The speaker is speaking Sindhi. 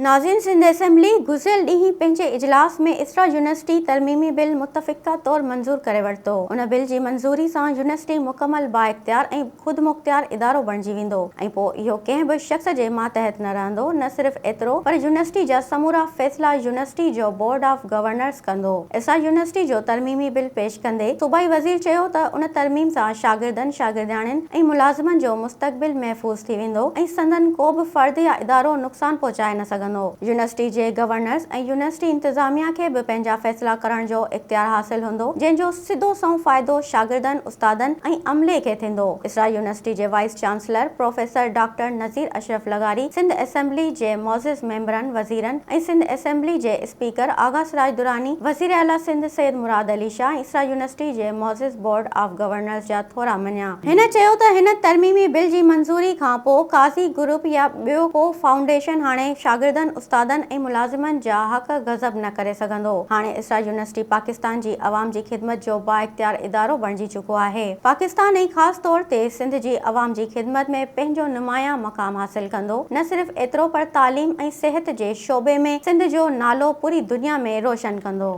ناظرين سنڌ اسيمبلي گذريل ڏينهن پنهنجي اجلاس ۾ اسرا يونيورسٽي ترميمي بل متفقه طور منظور ڪري ورتو. ان بل جي منظوري سان يونيورسٽي مڪمل بااختيار ۽ خودمختيار ادارو بڻجي ويندو ۽ پوء اهو ڪنهن به شخص جي ماتحت نه رهندو نه صرف ايترو پر يونيورسٽي جا سمورا فيصلا يونيورسٽي جو بورڊ آف گورنرز ڪندو. اسرا يونيورسٽي جو ترميمي بل پيش ڪندي صوبائي وزير چيو ته ان ترميم سان شاگردن، شاگردياڻين ۽ ملازمن جو مستقبل محفوظ ٿي ويندو ۽ سندن ڪو به فرد يا ادارو نقصان پهچائي نه سگهندو. يونيورسٽي جي گورنرز ۽ يونيورسٽي انتظاميا کي به پنهنجا فيصلا ڪرڻ جو اختيار حاصل هوندو جنهن جو سڌو سنئون فائدو شاگردن، استادن ۽ عملي کي ٿيندو. اسرا يونيورسٽي جي vice chancellor professor doctor Nazir Ashraf لغاري سنڌ اسيمبلي جي معزز ميمبرن، وزيرن ۽ سنڌ اسيمبلي جي اسپيڪر آغا سراج دراني، وزيراعليٰ سنڌ سيد مراد علي شاهه ۽ اسرا يونيورسٽي جي معزز بورڊ آف گورنرز جا ٿورا مڃيا. هن چيو ته هن ترميمي بل جي منظوري کان پوء قاضي گروپ يا ٻيو ڪو فائونڊيشن هاڻي شاگردن، استادن ۽ ملازمن جا حق غضب نه ڪري سگهندو. هاڻي اسرا يونيورسٽي پاڪستان جي عوام جي خدمت جو بااختيار ادارو بڻجي چڪو آهي. پاڪستان ۽ خاص طور تي سنڌ جي عوام جي خدمت ۾ پنهنجو نمايان مقام حاصل ڪندو. نه صرف ايترو پر تعليم ۽ صحت جي شعبي ۾ سنڌ جو نالو پوري دنيا ۾ روشن ڪندو.